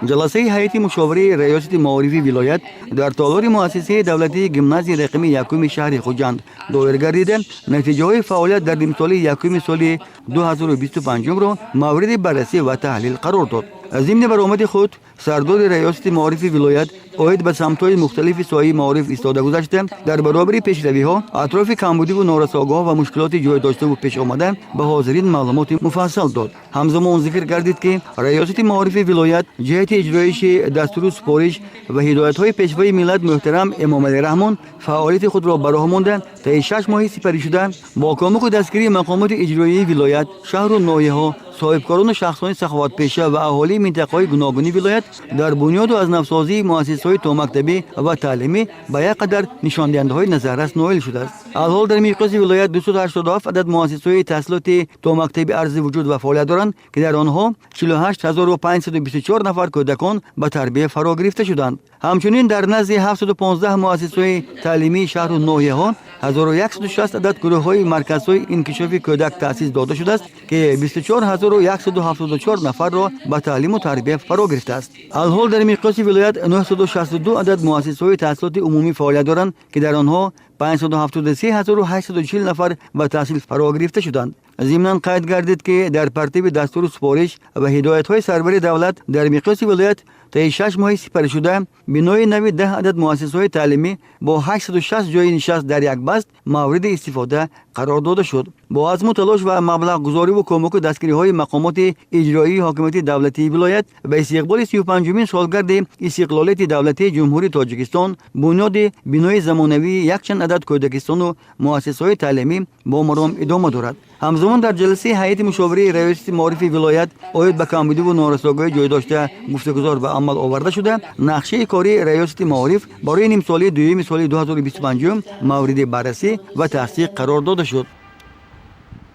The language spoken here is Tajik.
Ҷаласаи ҳайати мушовираи раёсати маорифи вилоят дар толори муассисаи давлатии гимназияи рақами якуми шаҳри Хуҷанд доир гардида, натиҷаҳои фаъолият дар нимсолаи якуми соли 2025-ро мавриди баррасӣ ва таҳлил қарор дод. Зимни баромади худ сардори раёсати маорифи вилоят оид ба самтҳои мухталифи соҳаи маориф истода гузашта, дар баробари пешравиҳо атрофи камбудиву норасогиҳо ва мушкилоти ҷой доштаву пеш омада ба ҳозирин маълумоти муфассал дод. Ҳамзамон зикр гардид, ки раёсати маорифи вилоят ҷиҳати иҷроиши дастуру супориш ва ҳидоятҳои Пешвои миллат муҳтарам Эмомалӣ Раҳмон фаъолияти худро ба роҳ монда, таи 6 моҳи сипаришуда бо кӯмаку дастгирии мақомоти иҷроияи вилоят, шаҳру ноҳияҳо, соҳибкорону шахсони саховатпеша ва аҳолии минтақаҳои гуногуни вилоят дар бунёду аз навсозии муассисаҳои томактабӣ ва таълимӣ ба як қадар нишондиҳандаҳои назаррас ноил шудааст. Алҳол дар миқёси вилоят 287 адад муассисаҳои таҳсилоти томактабӣ арзи вуҷуд ва фаъолият доранд, ки дар онҳо 48 524 нафар кӯдакон ба тарбия фаро гирифта шуданд. Ҳамчунин дар назди 715 муассисаҳои таълимии шаҳру ноҳияҳо 1160 адад гурӯҳҳои марказҳои инкишофи кӯдак таъсис дода шудааст, ки 24 174 нафарро ба таълиму тарбия фаро гирифтааст. Алҳол дар миқёси вилоят 962 адад муассисаҳои таҳсилоти умумӣ фаъолият доранд, ки дар онҳо 573 840 нафар ба таҳсил фаро гирифта шуданд. Зимнан қайд гардид, ки дар партави дастуру супориш ва ҳидоятҳои сарвари давлат дар миқёси вилоят таи 6 моҳи сипаришуда бинои нави 10 адад муассисаҳои таълимӣ бо 860 ҷойи нишаст дар як баст мавриди истифода қарор дода шуд. Бо азму талош ва маблағгузориву кӯмаку дастгириҳои мақомоти иҷроии ҳокимияти давлатии вилоят ба истиқболи 35-умин солгарди истиқлолияти давлатии Ҷумҳурии Тоҷикистон бунёди бинои замонавии якчанд адад кӯдакистону муассисаҳои таълимӣ бо маром идома дорад. Ҳамзамон дар ҷаласаи ҳайати мушовираи раёсати маорифи вилоят оид ба камбудиву норасогиҳои ҷой дошта гуфтугузор ба амал оварда шуда, нақшаи кории раёсати маориф барои нимсолаи дуюми соли 2025 мавриди баррасӣ ва тасдиқ қарор дода шуд.